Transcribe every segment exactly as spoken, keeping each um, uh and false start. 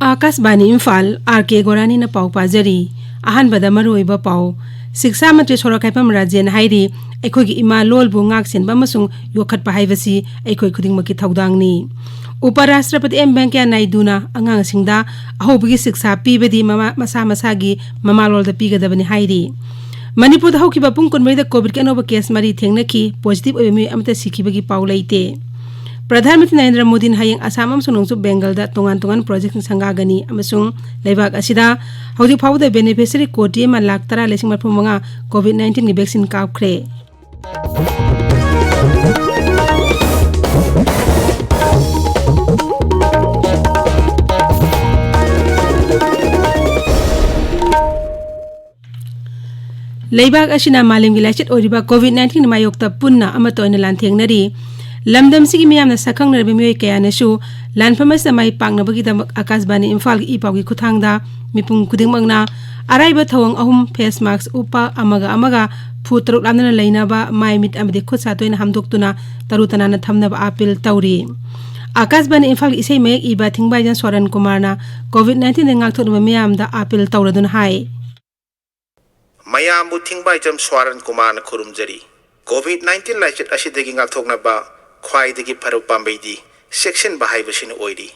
ꯑꯥꯀꯥꯁꯕꯥꯅꯤ Imphal, R ꯀꯦ ꯒꯣꯔꯥꯅꯤꯅ ꯄꯥꯎ ꯄꯥꯖꯔꯤ꯫ ꯑꯍꯥꯟꯕꯗ ꯃꯔꯨꯑꯣꯏꯕ ꯄꯥꯎ꯫ ꯁꯤꯛꯁꯥ ꯃꯟꯇ꯭ꯔꯤ ꯁꯣꯔꯥ ꯀꯥꯏꯄꯝ ꯔꯥꯖꯦꯟ ꯍꯥꯏꯔꯤ, ꯑꯩꯈꯣꯏꯒꯤ ꯏꯃꯥ ꯂꯣꯜꯕꯨ ꯉꯥꯛ ꯁꯦꯟꯕ ꯑꯃꯁꯨꯡ ꯌꯣꯛꯈꯠꯄ ꯍꯥꯏꯕꯁꯤ ꯑꯩꯈꯣꯏ ꯈꯨꯗꯤꯡꯃꯛꯀꯤ ꯊꯧꯗꯥꯡꯅꯤ꯫ ꯎꯄ ꯔꯥꯁꯇ꯭ꯔꯄꯇꯤ ꯑꯦꯝ ꯚꯦꯡꯀꯌꯥ ꯅꯥꯏꯗꯨꯅ ꯑꯉꯥꯡꯁꯤꯡꯗ ꯑꯍꯧꯕꯒꯤ ꯁꯤꯛꯁꯥ ꯄꯤꯕꯗꯤ ꯃꯃꯥ, ꯃꯁꯥ ꯃꯁꯥꯒꯤ ꯃꯃꯥꯂꯣꯜꯗ ꯄꯤꯒꯗꯕꯅꯤ ꯍꯥꯏꯔꯤ꯫ ꯃꯅꯤꯄꯨꯔꯗ ꯍꯧꯈꯤꯕ ꯄꯨꯡ ꯀꯨꯟꯃꯔꯤꯗ ꯀꯣꯚꯤꯗꯀꯤ ꯑꯅꯧꯕ ꯀꯦꯁ ꯃꯔꯤ ꯊꯦꯡꯅꯈꯤ, ꯄꯣꯖꯤꯇꯤꯚ ꯑꯣꯏꯕ ꯃꯤꯑꯣꯏ ꯑꯃꯠꯇ ꯁꯤꯈꯤꯕꯒꯤ ꯄꯥꯎ ꯂꯩꯇꯦ꯫ ꯄ꯭ꯔꯙꯥꯟ ꯃꯟꯇ꯭ꯔꯤ ꯅꯔꯦꯟꯗ꯭ꯔ ꯃꯣꯗꯤꯅ ꯍꯌꯦꯡ ꯑꯁꯥꯝ ꯑꯃꯁꯨꯡ ꯅꯣꯡꯆꯨꯞ ꯕꯦꯡꯒꯜꯗ ꯇꯣꯉꯥꯟ ꯇꯣꯉꯥꯟꯕ ꯄ꯭ꯔꯣꯖꯦꯛꯁꯤꯡ ꯁꯪꯒꯥꯒꯅꯤ ꯑꯃꯁꯨꯡ ꯂꯩꯕꯥꯛ ꯑꯁꯤꯗ ꯍꯧꯖꯤꯛ ꯐꯥꯎꯕꯗ ꯕꯦꯅꯤꯐꯤꯁꯔꯤ ꯀꯣꯇꯤ ꯑꯃ ꯂꯥꯈ ꯇꯔꯥ ꯂꯤꯁꯤꯡ ꯃꯔꯤꯐꯨ ꯃꯉꯥ ꯀꯣꯚꯤꯗ ꯅꯥꯏꯟꯇꯤꯟꯒꯤ ꯚꯦꯛꯁꯤꯟ ꯀꯥꯞꯈ꯭ꯔꯦ꯫ ꯂꯩꯕꯥꯛ ꯑꯁꯤꯅ ꯃꯥꯂꯦꯝꯒꯤ ꯂꯥꯏꯆꯠ ꯑꯣꯏꯔꯤꯕ ꯀꯣꯚꯤꯗ ꯅꯥꯏꯟꯇꯤꯟꯒꯤ ꯃꯥꯌꯣꯛꯇ ꯄꯨꯟꯅ ꯑꯃꯠꯇ ꯑꯣꯏꯅ ꯂꯥꯟꯊꯦꯡꯅꯔꯤ꯫ ꯂꯝꯗꯝꯁꯤꯒꯤ ꯃꯤꯌꯥꯝꯅ ꯁꯛꯈꯪꯅꯔꯕ ꯃꯤꯑꯣꯏ ꯀꯌꯥꯅꯁꯨ ꯂꯥꯟꯐꯝ ꯑꯁꯤꯗ ꯃꯥꯏ ꯄꯥꯛꯅꯕꯒꯤꯗꯃꯛ ꯑꯀꯥꯁꯕꯥꯅꯤ ꯏꯝꯐꯥꯜꯒꯤ ꯏ ꯄꯥꯎꯒꯤ ꯈꯨꯠꯊꯥꯡꯗ ꯃꯤꯄꯨꯝ ꯈꯨꯗꯤꯡꯃꯛꯅ ꯑꯔꯥꯏꯕ ꯊꯧꯑꯣꯡ ꯑꯍꯨꯝ, ꯐꯦꯁ ꯃꯥꯛꯁ ꯎꯞꯄ, ꯑꯃꯒ ꯑꯃꯒ ꯐꯨꯠ ꯇꯔꯨꯛ ꯂꯥꯞꯅꯅ ꯂꯩꯅꯕ, ꯃꯥꯏ ꯃꯤꯠ ꯑꯃꯗꯤ ꯈꯨꯠ ꯁꯥ ꯇꯣꯏꯅ ꯍꯥꯝꯗꯣꯛꯇꯨꯅ ꯇꯔꯨ ꯇꯅꯥꯟꯅ ꯊꯝꯅꯕ ꯑꯥꯄꯤꯜ ꯇꯧꯔꯤ꯫ ꯑꯀꯥꯁꯕꯥꯅꯤ ꯏꯝꯐꯥꯜꯒꯤ ꯏꯁꯩ ꯃꯌꯦꯛ ꯏꯕ ꯊꯤꯡꯕꯥꯏꯖꯝ ꯁ꯭ꯋꯥꯔꯟ ꯀꯨꯃꯥꯔꯅ ꯀꯣꯚꯤꯗ ꯅꯥꯏꯟꯇꯤꯟꯗꯒꯤ ꯉꯥꯛꯊꯣꯛꯅꯕ ꯃꯤꯌꯥꯝꯗ ꯑꯥꯄꯤꯜ ꯇꯧꯔꯗꯨꯅ ꯍꯥꯏ꯫ ꯃꯌꯥꯝꯕꯨ ꯊꯤꯡꯕꯥꯏꯖꯝ ꯁ꯭ꯋꯥꯔꯟ ꯀꯨꯃꯥꯔꯅ ꯈꯨꯔꯨꯝꯖꯔꯤ꯫ ꯀꯣꯚꯤꯗ ꯅꯥꯏꯟꯇꯤꯟ ꯂꯥꯏꯆꯠ ꯑꯁꯤꯗꯒꯤ ꯉꯥꯛꯊꯣꯛꯅꯕ ꯈ꯭ꯋꯥꯏꯗꯒꯤ ꯐꯔꯕ ꯄꯥꯝꯕꯩꯗꯤ ꯆꯦꯛꯁꯤꯟꯕ ꯍꯥꯏꯕꯁꯤꯅ ꯑꯣꯏꯔꯤ꯫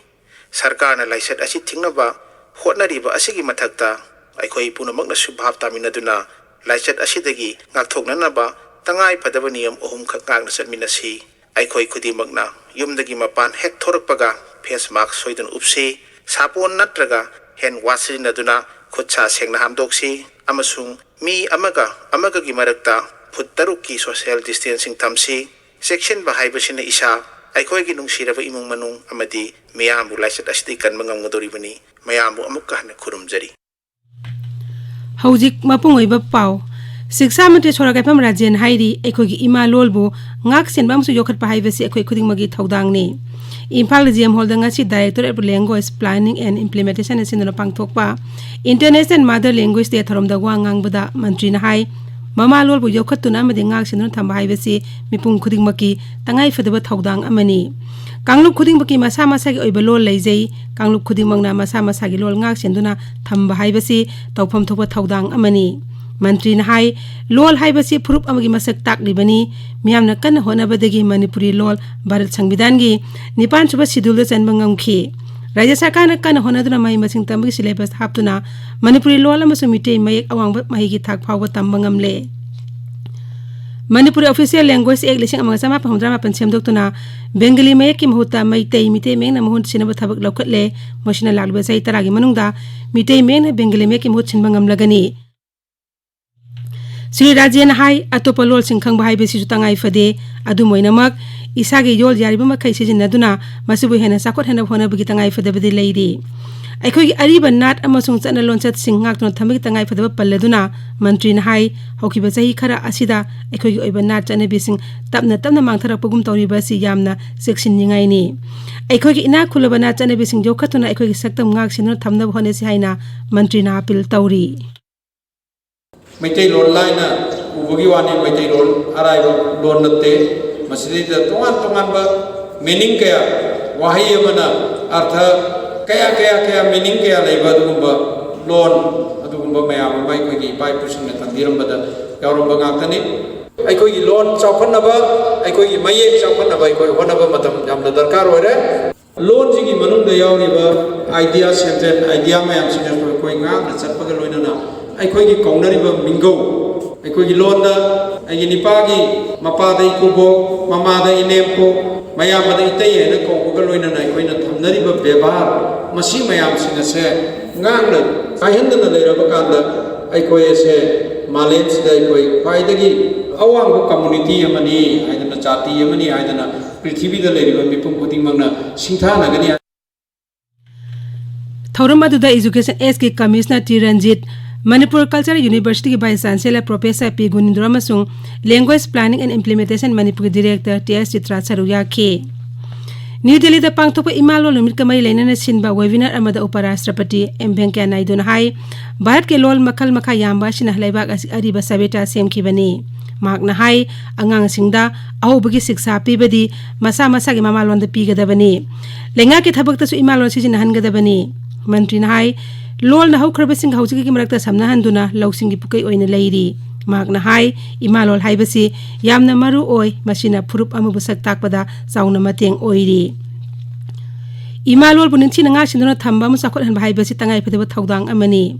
ꯁꯔꯀꯥꯔꯅ ꯂꯥꯏꯆꯠ ꯑꯁꯤ ꯊꯤꯡꯅꯕ ꯍꯣꯠꯅꯔꯤꯕ ꯑꯁꯤꯒꯤ ꯃꯊꯛꯇ, ꯑꯩꯈꯣꯏ ꯄꯨꯝꯅꯃꯛꯅꯁꯨ ꯚꯥꯞ ꯇꯥꯃꯤꯟꯅꯗꯨꯅ ꯂꯥꯏꯆꯠ ꯑꯁꯤꯗꯒꯤ ꯉꯥꯛꯊꯣꯛꯅꯅꯕ ꯇꯉꯥꯏ ꯐꯗꯕ ꯅꯤꯌꯝ ꯑꯍꯨꯝꯈꯛ ꯉꯥꯛꯅ ꯆꯠꯃꯤꯟꯅꯁꯤ꯫ ꯑꯩꯈꯣꯏ ꯈꯨꯗꯤꯡꯃꯛꯅ ꯌꯨꯝꯗꯒꯤ ꯃꯄꯥꯟ ꯍꯦꯛ ꯊꯣꯔꯛꯄꯒ ꯐꯦꯁ ꯃꯥꯛꯁ ꯁꯣꯏꯗꯅ ꯎꯞꯁꯤ, ꯁꯥꯄꯣꯟ ꯅꯠꯇ꯭ꯔꯒ ꯍꯦꯟ ꯋꯥꯁ ꯁꯤꯖꯤꯟꯅꯗꯨꯅ ꯈꯨꯠ ꯁꯥ ꯁꯦꯡꯅ ꯍꯥꯝꯗꯣꯛꯁꯤ, ꯑꯃꯁꯨꯡ ꯃꯤ ꯑꯃꯒ ꯑꯃꯒꯒꯤ ꯃꯔꯛꯇ ꯐꯨꯠ ꯇꯔꯨꯛꯀꯤ ꯁꯣꯁꯤꯌꯦꯜ ꯗꯤꯁꯇꯦꯟꯁꯤꯡ ꯊꯝꯁꯤ꯫ ꯆꯦꯛꯁꯤꯟꯕ ꯍꯥꯏꯕꯁꯤꯅ ꯏꯁꯥ, ꯑꯩꯈꯣꯏꯒꯤ ꯅꯨꯡꯁꯤꯔꯕ ꯏꯃꯨꯡ ꯃꯅꯨꯡ ꯑꯃꯗꯤ ꯃꯤꯌꯥꯝꯕꯨ ꯂꯥꯏꯆꯠ ꯑꯁꯤꯗꯒꯤ ꯀꯟꯕ ꯉꯝꯒꯗꯧꯔꯤꯕꯅꯤ꯫ ꯃꯌꯥꯝꯕꯨ ꯑꯃꯨꯛꯀ ꯍꯟꯅ ꯈꯨꯔꯨꯝꯖꯔꯤ꯫ ꯍꯧꯖꯤꯛ ꯃꯄꯨꯡ ꯑꯣꯏꯕ ꯄꯥꯎ꯫ ꯁꯤꯛꯁꯥ ꯃꯟꯇ꯭ꯔꯤ ꯁꯣꯔꯥ ꯀꯥꯏꯐꯝ ꯔꯥꯖꯦꯟ ꯍꯥꯏꯔꯤ, ꯑꯩꯈꯣꯏꯒꯤ ꯏꯃꯥ ꯂꯣꯜꯕꯨ ꯉꯥꯛ ꯁꯦꯟꯕ ꯑꯃꯁꯨꯡ ꯌꯣꯛꯈꯠꯄ ꯍꯥꯏꯕꯁꯤ ꯑꯩꯈꯣꯏ ꯈꯨꯗꯤꯡꯃꯛꯀꯤ ꯊꯧꯗꯥꯡꯅꯤ꯫ ꯏꯝꯐꯥꯜ ꯖꯤ ꯑꯦꯝ ꯍꯣꯜꯗ ꯉꯁꯤ Directorate of Language Planning and Implementation ꯑꯁꯤꯅ ꯄꯥꯡꯊꯣꯛꯄ International Mother Language Day ꯊꯧꯔꯝꯗ ꯋꯥ ꯉꯥꯡꯕꯗ ꯃꯟꯇ꯭ꯔꯤꯅ ꯍꯥꯏ, ꯃꯃꯥ ꯂꯣꯜꯕꯨ ꯌꯣꯛꯈꯠꯇꯨꯅ ꯑꯃꯗꯤ ꯉꯥꯛ ꯁꯦꯟꯗꯨꯅ ꯊꯝꯕ ꯍꯥꯏꯕꯁꯤ ꯃꯤꯄꯨꯝ ꯈꯨꯗꯤꯡꯃꯛꯀꯤ ꯇꯉꯥꯏꯐꯗꯕ ꯊꯧꯗꯥꯡ ꯑꯃꯅꯤ꯫ ꯀꯥꯡꯂꯨꯞ ꯈꯨꯗꯤꯡꯃꯛꯀꯤ ꯃꯁꯥ ꯃꯁꯥꯒꯤ ꯑꯣꯏꯕ ꯂꯣꯜ ꯂꯩꯖꯩ꯫ ꯀꯥꯡꯂꯨꯞ ꯈꯨꯗꯤꯡꯃꯛꯅ ꯃꯁꯥ ꯃꯁꯥꯒꯤ ꯂꯣꯜ ꯉꯥꯛ ꯁꯦꯟꯗꯨꯅ ꯊꯝꯕ ꯍꯥꯏꯕꯁꯤ ꯇꯧꯐꯝ ꯊꯣꯛꯄ ꯊꯧꯗꯥꯡ ꯑꯃꯅꯤ꯫ ꯃꯟꯇ꯭ꯔꯤꯅ ꯍꯥꯏ, ꯂꯣꯜ ꯍꯥꯏꯕꯁꯤ ꯐꯨꯔꯨꯞ ꯑꯃꯒꯤ ꯃꯁꯛ ꯇꯥꯛꯂꯤꯕꯅꯤ꯫ ꯃꯤꯌꯥꯝꯅ ꯀꯟꯅ ꯍꯣꯠꯅꯕꯗꯒꯤ ꯃꯅꯤꯄꯨꯔꯤ ꯂꯣꯜ ꯚꯥꯔꯠ ꯁꯪꯕꯤꯙꯥꯟꯒꯤ ꯅꯤꯄꯥꯟ ꯁꯨꯕ ꯁꯤꯗꯨꯜꯗ ꯆꯟꯕ ꯉꯝꯈꯤ꯫ ꯔꯥꯖ꯭ꯌ ꯁꯔꯀꯥꯔꯅ ꯀꯟꯅ ꯍꯣꯠꯅꯗꯨꯅ ꯃꯍꯩ ꯃꯁꯤꯡ ꯇꯝꯕꯒꯤ ꯁꯤꯂꯦꯕꯁ ꯍꯥꯞꯇꯨꯅ ꯃꯅꯤꯄꯨꯔꯤ ꯂꯣꯜ ꯑꯃꯁꯨꯡ ꯃꯤꯇꯩ ꯃꯌꯦꯛ ꯑꯋꯥꯡꯕ ꯃꯍꯩꯒꯤ ꯊꯥꯛ ꯐꯥꯎꯕ ꯇꯝꯕ ꯉꯝꯂꯦ꯫ ꯃꯅꯤꯄꯨꯔꯤ Official Language Act ꯂꯤꯁꯤꯡ ꯑꯃꯒ ꯆꯃꯥꯄꯟ ꯍꯨꯝꯐꯨꯇꯔꯥ ꯃꯥꯄꯟ ꯁꯦꯝꯗꯣꯛꯇꯨꯅ ꯕꯦꯡꯒꯂꯤ ꯃꯌꯦꯛꯀꯤ ꯃꯍꯨꯠꯇ ꯃꯩꯇꯩ, ꯃꯤꯇꯩ ꯃꯌꯦꯛꯅ ꯃꯍꯨꯠ ꯁꯤꯟꯅꯕ ꯊꯕꯛ ꯂꯧꯈꯠꯂꯦ꯫ ꯃꯁꯤꯅ ꯂꯥꯛꯂꯤꯕ ꯆꯍꯤ ꯇꯔꯥꯒꯤ ꯃꯅꯨꯡꯗ ꯃꯤꯇꯩ ꯃꯌꯦꯛꯅ ꯕꯦꯡꯒꯂꯤ ꯃꯌꯦꯛꯀꯤ ꯃꯍꯨꯠ ꯁꯤꯟꯕ ꯉꯝꯂꯒꯅꯤ꯫ ꯁ꯭ꯔꯤ ꯔꯥꯖꯦꯟꯅ ꯍꯥꯏ, ꯑꯇꯣꯞꯄ ꯂꯣꯜꯁꯤꯡ ꯈꯪꯕ ꯍꯥꯏꯕꯁꯤꯁꯨ ꯇꯉꯥꯏ ꯐꯗꯦ꯫ ꯑꯗꯨꯝ ꯑꯣꯏꯅꯃꯛ, ꯏꯁꯥꯒꯤ ꯌꯣꯜ ꯌꯥꯔꯤꯕ ꯃꯈꯩ ꯁꯤꯖꯤꯟꯅꯗꯨꯅ ꯃꯁꯤꯕꯨ ꯍꯦꯟꯅ ꯆꯥꯎꯈꯠꯍꯟꯅꯕ ꯍꯣꯠꯅꯕꯒꯤ ꯇꯉꯥꯏ ꯐꯗꯕꯗꯤ ꯂꯩꯔꯤ꯫ ꯑꯩꯈꯣꯏꯒꯤ ꯑꯔꯤꯕ ꯅꯥꯠ ꯑꯃꯁꯨꯡ ꯆꯠꯅ ꯂꯣꯟꯆꯠꯁꯤꯡ ꯉꯥꯛꯇꯨꯅ ꯊꯝꯕꯒꯤ ꯇꯉꯥꯏ ꯐꯗꯕ ꯄꯜꯂꯗꯨꯅ, ꯃꯟꯇ꯭ꯔꯤꯅ ꯍꯥꯏ, ꯍꯧꯈꯤꯕ ꯆꯍꯤ ꯈꯔ ꯑꯁꯤꯗ ꯑꯩꯈꯣꯏꯒꯤ ꯑꯣꯏꯕ ꯅꯥꯠ ꯆꯠꯅꯕꯤꯁꯤꯡ ꯇꯞꯅ ꯇꯞꯅ ꯃꯥꯡꯊꯔꯛꯄꯒꯨꯝ ꯇꯧꯔꯤꯕ ꯑꯁꯤ ꯌꯥꯝꯅ ꯆꯦꯛꯁꯤꯟꯅꯤꯡꯉꯥꯏꯅꯤ꯫ ꯑꯩꯈꯣꯏꯒꯤ ꯏꯅꯥꯛ ꯈꯨꯜꯂꯕ ꯅꯥꯠ ꯆꯠꯅꯕꯤꯁꯤꯡ ꯌꯣꯛꯈꯠꯇꯨꯅ ꯑꯩꯈꯣꯏꯒꯤ ꯁꯛꯇꯝ ꯉꯥꯛ ꯁꯦꯟꯗꯨꯅ ꯊꯝꯅꯕ ꯍꯣꯠꯅꯁꯤ ꯍꯥꯏꯅ ꯃꯟꯇ꯭ꯔꯤꯅ ꯑꯄꯤꯜ ꯇꯧꯔꯤ꯫ ꯃꯩꯇꯩꯂꯣꯟ ꯂꯥꯏꯅ ꯎꯕꯒꯤ ꯋꯥꯅꯤ, ꯃꯩꯇꯩꯂꯣꯟ ꯑꯔꯥꯏꯕ ꯂꯣꯟ ꯅꯠꯇꯦ꯫ ꯃꯁꯤꯗꯩꯗ ꯇꯣꯉꯥꯟ ꯇꯣꯉꯥꯟꯕ meaning ꯀꯌꯥ, ꯋꯥꯍꯩ ꯑꯃꯅ ꯑꯔꯊ ꯀꯌꯥ, ꯀꯌꯥ, ꯀꯌꯥ, meaning ꯀꯌꯥ ꯂꯩꯕ ꯑꯗꯨꯒꯨꯝꯕ ꯂꯣꯟ, ꯑꯗꯨꯒꯨꯝꯕ ꯃꯌꯥꯝ ꯑꯃ ꯑꯩꯈꯣꯏꯒꯤ ꯏꯄꯥ ꯏꯄꯨꯁꯤꯡꯅ ꯊꯝꯕꯤꯔꯝꯕꯗ ꯌꯥꯎꯔꯝꯕ ꯉꯥꯛꯇꯅꯤ꯫ ꯑꯩꯈꯣꯏꯒꯤ ꯂꯣꯟ ꯆꯥꯎꯈꯠꯅꯕ, ꯑꯩꯈꯣꯏꯒꯤ ꯃꯌꯦꯛ ꯆꯥꯎꯈꯠꯅꯕ ꯑꯩꯈꯣꯏ ꯍꯣꯠꯅꯕ ꯃꯇꯝ ꯌꯥꯝꯅ ꯗꯔꯀꯥꯔ ꯑꯣꯏꯔꯦ꯫ ꯂꯣꯟꯁꯤꯒꯤ ꯃꯅꯨꯡꯗ ꯌꯥꯎꯔꯤꯕ idea, sentence, idea ꯃꯌꯥꯝꯁꯤꯡ ꯑꯗꯨ ꯑꯩꯈꯣꯏ ꯉꯥꯛꯅ ꯆꯠꯄꯒ ꯂꯣꯏꯅꯅ ꯑꯩꯈꯣꯏꯒꯤ ꯀꯧꯅꯔꯤꯕ ꯃꯤꯡꯒꯧ, ꯑꯩꯈꯣꯏꯒꯤ ꯂꯣꯟꯗ ꯑꯩꯒꯤ ꯅꯤꯄꯥꯒꯤ ꯃꯄꯥꯗ ꯏꯀꯨꯕꯣꯛ, ꯃꯃꯥꯗ ꯏꯅꯦꯝꯄꯣꯛ, ꯃꯌꯥꯝꯕꯗ ꯏꯇꯩ ꯍꯥꯏꯅ ꯀꯧꯕꯒ ꯂꯣꯏꯅꯅ ꯑꯩꯈꯣꯏꯅ ꯊꯝꯅꯔꯤꯕ ꯕꯦꯕꯥꯔ, ꯃꯁꯤ ꯃꯌꯥꯝꯁꯤꯡ ꯑꯁꯦ ꯉꯥꯛꯅ ꯀꯥꯏꯍꯟꯗꯅ ꯂꯩꯔꯕ ꯀꯥꯟꯗ ꯑꯩꯈꯣꯏ ꯑꯁꯦ ꯃꯥꯂꯦꯝꯁꯤꯗ ꯑꯩꯈꯣꯏ ꯈ꯭ꯋꯥꯏꯗꯒꯤ ꯑꯋꯥꯡꯕ community ꯑꯃꯅꯤ ꯍꯥꯏꯗꯅ, ꯖꯥꯇꯤ ꯑꯃꯅꯤ ꯍꯥꯏꯗꯅ ꯄ꯭ꯔꯤꯊꯤꯕꯤꯗ ꯂꯩꯔꯤꯕ ꯃꯤꯄꯨꯝ ꯈꯨꯗꯤꯡꯃꯛꯅ ꯁꯤꯡꯊꯥꯅꯒꯅꯤ꯫ ꯊꯧꯔꯝ ꯑꯗꯨꯗ Education H ꯀꯤ Commissioner T Ranjit, Manipur Cultural University ꯒꯤ Vice Chancellor Professor ꯄꯤ ꯒꯨꯅꯤꯟꯗ꯭ꯔꯣ ꯑꯃꯁꯨꯡ Language Planning and Implementation ꯃꯅꯤꯄꯨꯔꯒꯤ Director ꯇꯤ ꯑꯦꯁ ꯆꯤꯇ꯭ꯔꯥ ꯁꯔꯨꯛ ꯌꯥꯈꯤ꯫ ꯅ꯭ꯌꯨ ꯗꯦꯜꯂꯤꯗ ꯄꯥꯡꯊꯣꯛꯄ ꯏꯃꯥ ꯂꯣꯟ ꯅꯨꯃꯤꯠꯀ ꯃꯔꯤ ꯂꯩꯅꯅ ꯁꯤꯟꯕ webinar ꯑꯃꯗ ꯎꯄꯔꯥꯁꯇ꯭ꯔꯄꯇꯤ ꯑꯦꯝ ꯚꯦꯡꯀꯌꯥ ꯅꯥꯏꯗꯨꯅ ꯍꯥꯏ, ꯚꯥꯔꯠꯀꯤ ꯂꯣꯜ ꯃꯈꯜ ꯃꯈꯥ ꯌꯥꯝꯕ ꯑꯁꯤꯅ ꯂꯩꯕꯥꯛ ꯑꯁꯤ ꯑꯔꯤꯕ ꯁꯚ꯭ꯌꯇꯥ ꯁꯦꯝꯈꯤꯕꯅꯤ꯫ ꯃꯍꯥꯛꯅ ꯍꯥꯏ, ꯑꯉꯥꯡꯁꯤꯡꯗ ꯑꯍꯧꯕꯒꯤ ꯁꯤꯛꯁꯥ ꯄꯤꯕꯗꯤ ꯃꯁꯥ ꯃꯁꯥꯒꯤ ꯃꯃꯥꯂꯣꯟꯗ ꯄꯤꯒꯗꯕꯅꯤ꯫ ꯂꯩꯉꯥꯛꯀꯤ ꯊꯕꯛꯇꯁꯨ ꯏꯃꯥꯂꯣꯟ ꯁꯤꯖꯤꯟꯅꯍꯟꯒꯗꯕꯅꯤ꯫ ꯃꯟꯇ꯭ꯔꯤꯅ ꯍꯥꯏ, ꯂꯣꯜꯅ ꯍꯧꯈ꯭ꯔꯕꯁꯤꯡꯒ ꯍꯧꯖꯤꯛꯀꯤ ꯃꯔꯛꯇ ꯁꯝꯅꯍꯟꯗꯨꯅ ꯂꯧꯁꯤꯡꯒꯤ ꯄꯨꯀꯩ ꯑꯣꯏꯅ ꯂꯩꯔꯤ꯫ ꯃꯍꯥꯛꯅ ꯍꯥꯏ, ꯏꯃꯥꯂꯣꯟ ꯍꯥꯏꯕꯁꯤ ꯌꯥꯝꯅ ꯃꯔꯨ ꯑꯣꯏ, ꯃꯁꯤꯅ ꯐꯨꯔꯨꯞ ꯑꯃꯕꯨ ꯁꯛ ꯇꯥꯛꯄꯗ ꯆꯥꯎꯅ ꯃꯇꯦꯡ ꯑꯣꯏꯔꯤ꯫ ꯏꯃꯥꯂꯣꯟꯕꯨ ꯅꯤꯡꯊꯤꯅ ꯉꯥꯛꯁꯦꯟꯗꯨꯅ ꯊꯝꯕ ꯑꯃꯁꯨꯡ ꯆꯥꯎꯈꯠꯍꯟꯕ ꯍꯥꯏꯕꯁꯤ ꯇꯉꯥꯏꯐꯗꯕ ꯊꯧꯗꯥꯡ ꯑꯃꯅꯤ꯫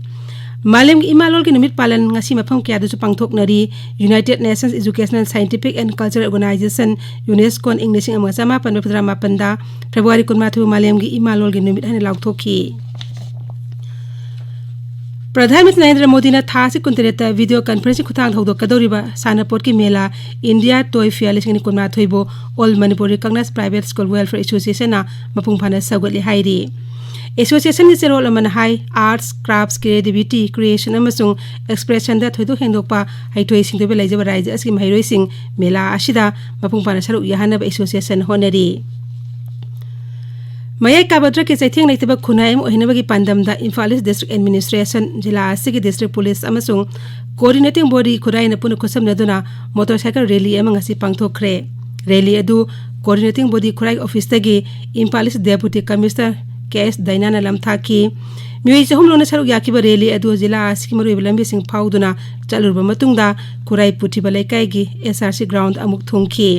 ꯃꯥꯂꯦꯝꯒꯤ ꯏꯃꯥꯂꯣꯟꯒꯤ ꯅꯨꯃꯤꯠ ꯄꯥꯂꯟ ꯉꯁꯤ ꯃꯐꯝ ꯀꯌꯥꯗꯁꯨ ꯄꯥꯡꯊꯣꯛꯅꯔꯤ꯫ United Nations Educational, Scientific and Cultural Organization, UNESCO, ꯏꯪ ꯂꯤꯁꯤꯡ ꯑꯃꯒ ꯆꯃꯥꯄꯟ ꯃꯔꯤꯐꯨꯇꯔꯥ ꯃꯥꯄꯟꯗ ꯐꯦꯕ꯭ꯔꯨꯋꯥꯔꯤ ꯀꯨꯟꯃꯥꯊꯣꯏꯕꯨ ꯃꯥꯂꯦꯝꯒꯤ ꯏꯃꯥꯂꯣꯟꯒꯤ ꯅꯨꯃꯤꯠ ꯍꯥꯏꯅ ꯂꯥꯎꯊꯣꯛꯈꯤ꯫ ꯄ꯭ꯔꯙꯥꯟ ꯃꯟꯇ꯭ꯔꯤ ꯅꯔꯦꯟꯗ꯭ꯔ ꯃꯣꯗꯤꯅ ꯊꯥ ꯑꯁꯤ ꯀꯨꯟꯇꯔꯦꯠꯇ video conferencing ꯈꯨꯠꯊꯥꯡꯗ ꯍꯧꯗꯣꯛꯀꯗꯧꯔꯤꯕ ꯁꯥꯟꯅꯄꯣꯠꯀꯤ ꯃꯦꯂꯥ India Toy Fair ꯂꯤꯁꯤꯡ ꯑꯅꯤ ꯀꯨꯟꯃꯥꯊꯣꯏꯕꯨ All Manipur Recognised Private School Welfare Associationꯅ ꯃꯄꯨꯡ ꯐꯥꯅ ꯁꯧꯒꯠꯂꯦ ꯍꯥꯏꯔꯤ꯫ Associationꯒꯤ ꯆꯦꯔꯣꯜ ꯑꯃꯅ ꯍꯥꯏ, arts, crafts, creativity, creation ꯑꯃꯁꯨꯡ expressionꯗ ꯊꯣꯏꯗꯣꯛ ꯍꯦꯟꯗꯣꯛꯄ ꯍꯩꯊꯣꯏ ꯁꯤꯡꯊꯣꯏꯕ ꯂꯩꯖꯕ ꯔꯥꯖ꯭ꯌ ꯑꯁꯤꯒꯤ ꯃꯍꯩꯔꯣꯏꯁꯤꯡ ꯃꯦꯂꯥ ꯑꯁꯤꯗ ꯃꯄꯨꯡ ꯐꯥꯅ ꯁꯔꯨꯛ ꯌꯥꯍꯟꯅꯕ association ꯍꯣꯠꯅꯔꯤ꯫ ꯃꯌꯥꯏ ꯀꯥꯕ drugꯀꯤ ꯆꯩꯊꯦꯡ ꯂꯩꯇꯕ ꯈꯨꯟꯅꯥꯏ ꯑꯃ ꯑꯣꯏꯍꯟꯅꯕꯒꯤ ꯄꯥꯟꯗꯝꯗ Imphal East District Administration, ꯖꯤꯂꯥ ꯑꯁꯤꯒꯤ district police ꯑꯃꯁꯨꯡ coordinating body ꯈꯨꯔꯥꯏꯅ ꯄꯨꯟꯅ ꯈꯨꯠꯁꯝꯅꯗꯨꯅ motorcycle rally ꯑꯃ ꯉꯁꯤ ꯄꯥꯡꯊꯣꯛꯈ꯭ꯔꯦ꯫ Rally ꯑꯗꯨ coordinating body ꯈꯨꯔꯥꯏ officeꯇꯒꯤ Imphal East Deputy Commissioner ꯀꯦ ꯑꯦꯁ ꯗꯥꯏꯅꯥꯅ ꯂꯝꯊꯥꯛꯈꯤ꯫ ꯃꯤꯑꯣꯏ ꯆꯍꯨꯝ ꯂꯣꯟꯅ ꯁꯔꯨꯛ ꯌꯥꯈꯤꯕ rally ꯑꯗꯨ ꯖꯤꯂꯥ ꯑꯁꯤꯒꯤ ꯃꯔꯨꯑꯣꯏꯕ ꯂꯝꯕꯤꯁꯤꯡ ꯐꯥꯎꯗꯨꯅ ꯆꯠꯂꯨꯔꯕ ꯃꯇꯨꯡꯗ ꯈꯨꯔꯥꯏ ꯄꯨꯊꯤꯕ ꯂꯩꯀꯥꯏꯒꯤ S R C ground ꯑꯃꯨꯛ ꯊꯨꯡꯈꯤ꯫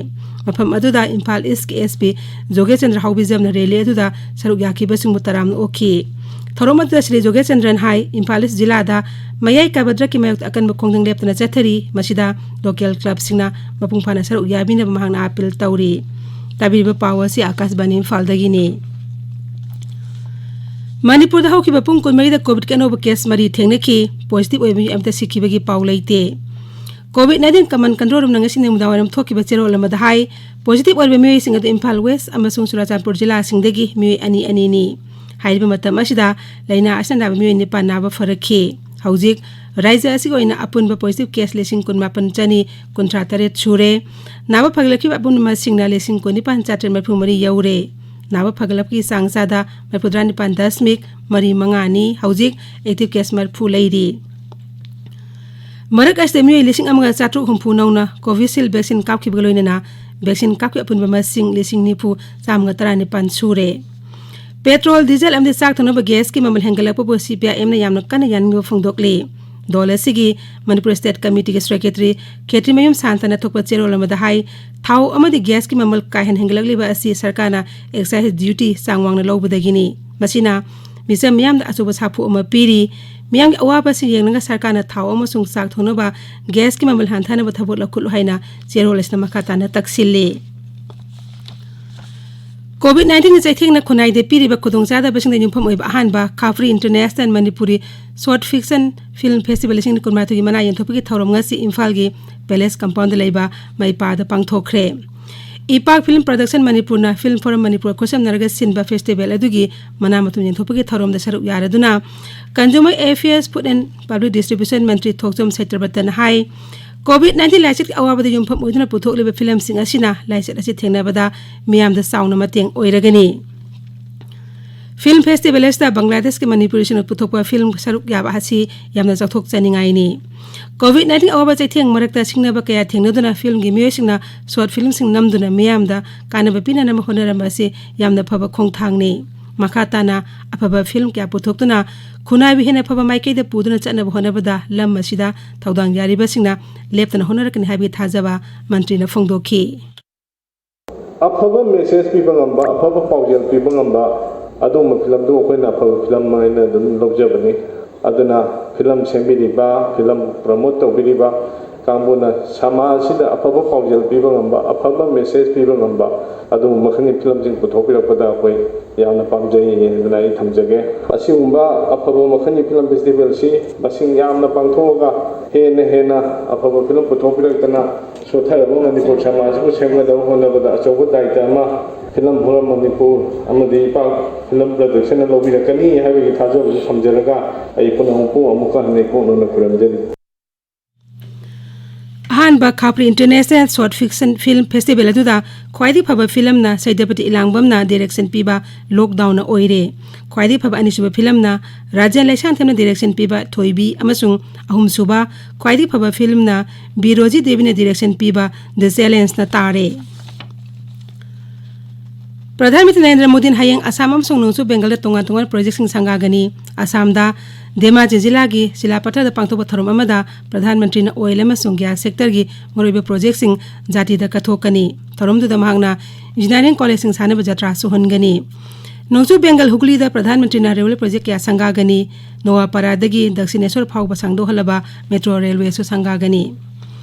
ꯃꯐꯝ ꯑꯗꯨꯗ ꯏꯝꯐꯥꯜ ꯏꯁꯀꯤ S P ꯖꯣꯒꯦꯆꯟꯗ꯭ꯔ ꯍꯥꯎꯕꯤꯖꯝꯅ rally ꯑꯗꯨꯗ ꯁꯔꯨꯛ ꯌꯥꯈꯤꯕꯁꯤꯡꯕꯨ ꯇꯔꯥꯝꯅ ꯑꯣꯛꯈꯤ꯫ ꯊꯧꯔꯝ ꯑꯗꯨꯗ ꯁ꯭ꯔꯤ ꯖꯣꯒꯦꯆꯟꯗ꯭ꯔꯟ ꯍꯥꯏ, ꯏꯝꯐꯥꯜ ꯏꯁ ꯖꯤꯂꯥꯗ ꯃꯌꯥꯏ ꯀꯥꯕ drugꯀꯤ ꯃꯥꯌꯣꯛꯇ ꯑꯀꯟꯕ ꯈꯣꯡꯖꯪ ꯂꯦꯞꯇꯅ ꯆꯠꯊꯔꯤ꯫ ꯃꯁꯤꯗ local clubꯁꯤꯡꯅ ꯃꯄꯨꯡ ꯐꯥꯅ ꯁꯔꯨꯛ ꯌꯥꯕꯤꯅꯕ ꯃꯍꯥꯛꯅ appeal ꯇꯧꯔꯤ꯫ ꯇꯥꯕꯤꯔꯤꯕ ꯄꯥꯎ ꯑꯁꯤ ꯑꯀꯥꯁꯕꯥꯅꯤ ꯏꯝꯐꯥꯜꯗꯒꯤꯅꯤ꯫ ꯃꯅꯤꯄꯨꯔꯗ ꯍꯧꯈꯤꯕ ꯄꯨꯡ ꯀꯨꯟꯃꯔꯤꯗ COVIDꯀꯤ ꯑꯅꯧꯕ case ꯃꯔꯤ ꯊꯦꯡꯅꯈꯤ꯫ Positive ꯑꯣꯏꯕ ꯃꯤꯑꯣꯏ ꯑꯃꯠꯇ ꯁꯤꯈꯤꯕꯒꯤ ꯄꯥꯎ ꯂꯩꯇꯦ꯫ COVID nineteen command control roomꯅ ꯉꯁꯤ ꯅꯨꯃꯤꯗꯥꯡꯋꯥꯏꯔꯝ ꯊꯣꯛꯈꯤꯕ ꯆꯦꯔꯣꯜ ꯑꯃꯗ ꯍꯥꯏ, positive ꯑꯣꯏꯔꯤꯕ ꯃꯤꯑꯣꯏꯁꯤꯡ ꯑꯗꯨ ꯏꯝꯐꯥꯜ West ꯑꯃꯁꯨꯡ ꯆꯨꯔꯥꯆꯥꯟꯄꯨꯔ ꯖꯤꯂꯥꯁꯤꯡꯗꯒꯤ ꯃꯤꯑꯣꯏ ꯑꯅꯤ ꯑꯅꯤꯅꯤ꯫ ꯍꯥꯏꯔꯤꯕ ꯃꯇꯝ ꯑꯁꯤꯗ ꯂꯥꯏꯅꯥ ꯑꯁꯤꯅ ꯅꯥꯕ ꯃꯤꯑꯣꯏ ꯅꯤꯄꯥꯟ ꯅꯥꯕ ꯐꯔꯛꯈꯤ꯫ ꯍꯧꯖꯤꯛ ꯔꯥꯖ꯭ꯌ ꯑꯁꯤꯒꯤ ꯑꯣꯏꯅ ꯑꯄꯨꯟꯕ positive case ꯂꯤꯁꯤꯡ ꯀꯨꯟꯃꯥꯄꯟ ꯆꯅꯤ ꯀꯨꯟꯊ꯭ꯔꯥ ꯇꯔꯦꯠ ꯁꯨꯔꯦ꯫ ꯅꯥꯕ ꯐꯒꯠꯂꯛꯈꯤꯕ ꯑꯄꯨꯟꯕ ꯃꯁꯤꯡꯅ ꯂꯤꯁꯤꯡ ꯀꯨꯟꯅꯤꯄꯥꯟ ꯆꯥꯇ꯭ꯔꯦꯠ ꯃꯔꯤꯐꯨ ꯃꯔꯤ ꯌꯧꯔꯦ꯫ ꯅꯥꯕ ꯐꯒꯠꯂꯛꯄꯒꯤ ꯆꯥꯡ ꯆꯥꯗ ꯃꯔꯤꯐꯨꯇꯔꯥ ꯅꯤꯄꯥꯟ ꯗꯁꯃꯤꯛ ꯃꯔꯤ ꯃꯉꯥꯅꯤ꯫ ꯍꯧꯖꯤꯛ active case ꯃꯔꯤꯐꯨ ꯂꯩꯔꯤ꯫ ꯃꯔꯛ ꯑꯁꯤꯗ ꯃꯤꯑꯣꯏ ꯂꯤꯁꯤꯡ ꯑꯃꯒ ꯆꯥꯇ꯭ꯔꯨꯛ ꯍꯨꯝꯐꯨ ꯅꯧꯅ Covishield vaccine ꯀꯥꯞꯈꯤꯕꯒ ꯂꯣꯏꯅꯅ vaccine ꯀꯥꯞꯈꯤꯕ ꯑꯄꯨꯟꯕ ꯃꯁꯤꯡ ꯂꯤꯁꯤꯡ ꯅꯤꯐꯨ ꯆꯥꯝꯃꯒ ꯇꯔꯥꯅꯤꯄꯥꯟ ꯁꯨꯔꯦ꯫ Petrol, diesel ꯑꯃꯗꯤ ꯆꯥꯛ ꯊꯣꯡꯅꯕ gasꯀꯤ ꯃꯃꯜ ꯍꯦꯟꯒꯠꯂꯛꯄꯕꯨ CPIMꯅ ꯌꯥꯝꯅ ꯀꯟꯅ ꯌꯥꯅꯤꯡꯕ ꯐꯣꯡꯗꯣꯛꯂꯤ꯫ ꯗꯣꯜ ꯑꯁꯤꯒꯤ ꯃꯅꯤꯄꯨꯔ State Committeeꯒꯤ Secretary ꯈꯦꯇ꯭ꯔꯤꯃꯌꯨꯝ ꯁꯥꯟꯇꯅ ꯊꯣꯛꯄ ꯆꯦꯔꯣꯜ ꯑꯃꯗ ꯍꯥꯏ, ꯊꯥꯎ ꯑꯃꯗꯤ gasꯀꯤ ꯃꯃꯜ ꯀꯥ ꯍꯦꯟꯅ ꯍꯦꯟꯒꯠꯂꯛꯂꯤꯕ ꯑꯁꯤ ꯁꯔꯀꯥꯔꯅ excise duty ꯆꯥꯡ ꯋꯥꯡꯅ ꯂꯧꯕꯗꯒꯤꯅꯤ꯫ ꯃꯁꯤꯅ ꯃꯤꯆꯝ ꯃꯤꯌꯥꯝꯗ ꯑꯆꯧꯕ ꯁꯥꯐꯨ ꯑꯃ ꯄꯤꯔꯤ꯫ ꯃꯤꯌꯥꯝꯒꯤ ꯑꯋꯥꯕꯁꯤꯡ ꯌꯦꯡꯂꯒ ꯁꯔꯀꯥꯔꯅ ꯊꯥꯎ ꯑꯃꯁꯨꯡ ꯆꯥꯛ ꯊꯣꯡꯅꯕ gasꯀꯤ ꯃꯃꯜ ꯍꯟꯊꯅꯕ ꯊꯕꯛ ꯂꯧꯈꯠꯂꯨ ꯍꯥꯏꯅ ꯆꯦꯔꯣꯜ ꯑꯁꯤꯅ ꯃꯈꯥ ꯇꯥꯅ ꯇꯛꯁꯤꯜꯂꯤ꯫ Covid nineteenꯒꯤ ꯆꯩꯊꯦꯡꯅ ꯈꯨꯟꯅꯥꯏꯗ ꯄꯤꯔꯤꯕ ꯈꯨꯗꯣꯡꯆꯥꯗꯕꯁꯤꯡꯗ ꯌꯨꯝꯐꯝ ꯑꯣꯏꯕ ꯑꯍꯥꯟꯕ Khapri International Manipuri Short Fiction Film Festival ꯂꯤꯁꯤꯡ ꯑꯅꯤ ꯀꯨꯟꯃꯥꯊꯣꯏꯒꯤ ꯃꯅꯥ ꯌꯦꯟꯊꯣꯛꯄꯒꯤ ꯊꯧꯔꯝ ꯉꯁꯤ ꯏꯝꯐꯥꯜꯒꯤ Palace Compoundꯗ ꯂꯩꯕ ꯃꯩꯄꯥꯗ ꯄꯥꯡꯊꯣꯛꯈ꯭ꯔꯦ꯫ ꯏꯄꯥꯛ Film Production ꯃꯅꯤꯄꯨꯔꯅ Film Forum ꯃꯅꯤꯄꯨꯔ ꯈꯨꯠꯁꯝꯅꯔꯒ ꯁꯤꯟꯕ festival ꯑꯗꯨꯒꯤ ꯃꯅꯥ ꯃꯊꯨꯝ ꯌꯦꯟꯊꯣꯛꯄꯒꯤ ꯊꯧꯔꯝꯗ ꯁꯔꯨꯛ ꯌꯥꯔꯗꯨꯅ Consumer Affairs, Food and Public Distribution Mantri Thokchom ꯁꯇ꯭ꯌꯕ꯭ꯔꯇꯅ high, Covid nineteen ꯂꯥꯏꯆꯠꯀꯤ ꯑꯋꯥꯕꯗ ꯌꯨꯝꯐꯝ ꯑꯣꯏꯗꯨꯅ ꯄꯨꯊꯣꯛꯂꯤꯕ filmꯁꯤꯡ ꯑꯁꯤꯅ ꯂꯥꯏꯆꯠ ꯑꯁꯤ ꯊꯦꯡꯅꯕꯗ ꯃꯤꯌꯥꯝꯗ ꯆꯥꯎꯅ ꯃꯇꯦꯡ ꯑꯣꯏꯔꯒꯅꯤ꯫ Film festival ꯑꯁꯤꯗ ꯕꯪꯒ꯭ꯂꯥꯗꯦꯁꯀꯤ ꯃꯅꯤꯄꯨꯔꯤꯁꯤꯡꯅ ꯄꯨꯊꯣꯛꯄ film ꯁꯔꯨꯛ ꯌꯥꯕ ꯑꯁꯤ ꯌꯥꯝꯅ ꯆꯥꯎꯊꯣꯛꯆꯅꯤꯡꯉꯥꯏꯅꯤ꯫ Covid nineteen ꯑꯋꯥꯕ ꯆꯩꯊꯦꯡ ꯃꯔꯛꯇ ꯁꯤꯡꯅꯕ ꯀꯌꯥ ꯊꯦꯡꯅꯗꯨꯅ filmꯒꯤ ꯃꯤꯑꯣꯏꯁꯤꯡꯅ short filmꯁꯤꯡ ꯅꯝꯗꯨꯅ ꯃꯤꯌꯥꯝꯗ ꯀꯥꯟꯅꯕ ꯄꯤꯅꯅꯕ ꯍꯣꯠꯅꯔꯝꯕ ꯑꯁꯤ ꯌꯥꯝꯅ ꯐꯕ ꯈꯣꯡꯊꯥꯡꯅꯤ꯫ ꯃꯈꯥ ꯇꯥꯅ ꯑꯐꯕ film ꯀꯌꯥ ꯄꯨꯊꯣꯛꯇꯨꯅ ꯈꯨꯟꯅꯥꯏꯕꯨ ꯍꯦꯟꯅ ꯐꯕ ꯃꯥꯏꯀꯩꯗ ꯄꯨꯗꯨꯅ ꯆꯠꯅꯕ ꯍꯣꯠꯅꯕꯗ ꯂꯝ ꯑꯁꯤꯗ ꯊꯧꯗꯥꯡ ꯌꯥꯔꯤꯕꯁꯤꯡꯅ ꯂꯦꯞꯇꯅ ꯍꯣꯠꯅꯔꯛꯀꯅꯤ ꯍꯥꯏꯕꯒꯤ ꯊꯥꯖꯕ ꯃꯟꯇ꯭ꯔꯤꯅ ꯐꯣꯡꯗꯣꯛꯈꯤ꯫ ꯑꯐꯕ message ꯄꯤꯕ ꯉꯝꯕ, ꯑꯐꯕ ꯄꯥꯎꯖꯦꯜ ꯄꯤꯕ ꯉꯝꯕ ꯑꯗꯨꯒꯨꯝꯕ filmꯗꯨ ꯑꯩꯈꯣꯏꯅ ꯑꯐꯕ film ꯍꯥꯏꯅ ꯑꯗꯨꯝ ꯂꯧꯖꯕꯅꯤ꯫ ꯑꯗꯨꯅ film ꯁꯦꯝꯕꯤꯔꯤꯕ, film promote ꯇꯧꯕꯤꯔꯤꯕ ꯀꯥꯡꯕꯨꯅ ꯁꯃꯥꯖꯁꯤꯗ ꯑꯐꯕ ꯄꯥꯎꯖꯦꯜ ꯄꯤꯕ ꯉꯝꯕ, ꯑꯐꯕ message ꯄꯤꯕ ꯉꯝꯕ ꯑꯗꯨꯒꯨꯝꯕ ꯃꯈꯜꯒꯤ filmꯁꯤꯡ ꯄꯨꯊꯣꯛꯄꯤꯔꯛꯄꯗ ꯑꯩꯈꯣꯏ ꯌꯥꯝꯅ ꯄꯥꯝꯖꯩ ꯍꯥꯏꯗꯅ ꯑꯩ ꯊꯝꯖꯒꯦ꯫ ꯑꯁꯤꯒꯨꯝꯕ ꯑꯐꯕ ꯃꯈꯜꯒꯤ film festivalꯁꯤ ꯃꯁꯤꯡ ꯌꯥꯝꯅ ꯄꯥꯡꯊꯣꯛꯑꯒ ꯍꯦꯟꯅ ꯍꯦꯟꯅ ꯑꯐꯕ film ꯄꯨꯊꯣꯛꯄꯤꯔꯛꯇꯅ ꯁꯣꯠꯊꯔꯕ ꯃꯅꯤꯄꯨꯔ ꯁꯃꯥꯖꯕꯨ ꯁꯦꯝꯒꯠꯅꯕ ꯍꯣꯠꯅꯕꯗ ꯑꯆꯧꯕ ꯗꯥꯏꯇ ꯑꯃ Film Forum ꯃꯅꯤꯄꯨꯔ ꯑꯃꯗꯤ ꯏꯄꯥꯛ Film Productionꯅ ꯂꯧꯕꯤꯔꯛꯀꯅꯤ ꯍꯥꯏꯕꯒꯤ ꯊꯥꯖꯕꯁꯨ ꯊꯝꯖꯔꯒ ꯑꯩ ꯄꯨꯝꯅꯃꯛꯄꯨ ꯑꯃꯨꯛꯀ ꯍꯟꯅ ꯏꯀꯣꯛꯅꯅ ꯈꯨꯔꯨꯝꯖꯔꯤ꯫ ꯑꯍꯥꯟꯕ ꯈꯥꯄ꯭ꯔꯤ International Short Fiction Film Festival ꯑꯗꯨꯗ ꯈ꯭ꯋꯥꯏꯗꯒꯤ ꯐꯕ ꯐꯤꯂꯝꯅ ꯁꯩꯗꯄꯇꯤ ꯏꯂꯥꯡꯕꯝꯅ direction ꯄꯤꯕ ꯂꯣꯛꯗꯥꯎꯟꯅ ꯑꯣꯏꯔꯦ꯫ ꯈ꯭ꯋꯥꯏꯗꯒꯤ ꯐꯕ ꯑꯅꯤꯁꯨꯕ ꯐꯤꯂꯝꯅ ꯔꯥꯖꯦꯟ ꯂꯩꯁꯥꯡꯊꯦꯝꯅ direction ꯄꯤꯕ ꯊꯣꯏꯕꯤ ꯑꯃꯁꯨꯡ ꯑꯍꯨꯝꯁꯨꯕ ꯈ꯭ꯋꯥꯏꯗꯒꯤ ꯐꯕ ꯐꯤꯂꯝꯅ ꯕꯤ ꯔꯣꯖꯤ ꯗꯦꯕꯤꯅ direction ꯄꯤꯕ The Challengeꯅ ꯇꯥꯔꯦ꯫ ꯄ꯭ꯔꯙꯥꯟ ꯃꯟꯇ꯭ꯔꯤ ꯅꯔꯦꯟꯗ꯭ꯔ ꯃꯣꯗꯤꯅ ꯍꯌꯦꯡ ꯑꯁꯥꯝ ꯑꯃꯁꯨꯡ ꯅꯣꯡꯆꯨꯞ ꯕꯦꯡꯒꯜꯗ ꯇꯣꯉꯥꯟ ꯇꯣꯉꯥꯟꯕ projectꯁꯤꯡ ꯁꯪꯒꯥꯒꯅꯤ꯫ ꯑꯁꯥꯝꯗ ꯙꯦꯃꯥꯖꯤ ꯖꯤꯂꯥꯒꯤ ꯁꯤꯂꯥꯄꯊꯔꯗ ꯄꯥꯡꯊꯣꯛꯄ ꯊꯧꯔꯝ ꯑꯃꯗ ꯄ꯭ꯔꯙꯥꯟ ꯃꯟꯇ꯭ꯔꯤꯅ oil ꯑꯃꯁꯨꯡ gas sectorꯒꯤ ꯃꯔꯨꯑꯣꯏꯕ projectꯁꯤꯡ ꯖꯥꯇꯤꯗ ꯀꯠꯊꯣꯛꯀꯅꯤ꯫ ꯊꯧꯔꯝꯗꯨꯗ ꯃꯍꯥꯛꯅ engineering collegeꯁꯤꯡ ꯁꯥꯅꯕ ꯖꯇ꯭ꯔꯥꯁꯨ ꯍꯣꯟꯒꯅꯤ꯫ ꯅꯣꯡꯆꯨꯞ ꯕꯦꯡꯒꯜ ꯍꯨꯒꯂꯤꯗ ꯄ꯭ꯔꯙꯥꯟ ꯃꯟꯇ꯭ꯔꯤꯅ railway project ꯀꯌꯥ ꯁꯪꯒꯥꯒꯅꯤ꯫ ꯅꯣꯋꯥꯄꯥꯔꯥꯗꯒꯤ ꯗꯛꯁꯤꯅꯦꯁꯣꯔ ꯐꯥꯎꯕ ꯁꯥꯡꯗꯣꯛꯍꯜꯂꯕ metro railwayꯁꯨ ꯁꯪꯒꯥꯒꯅꯤ꯫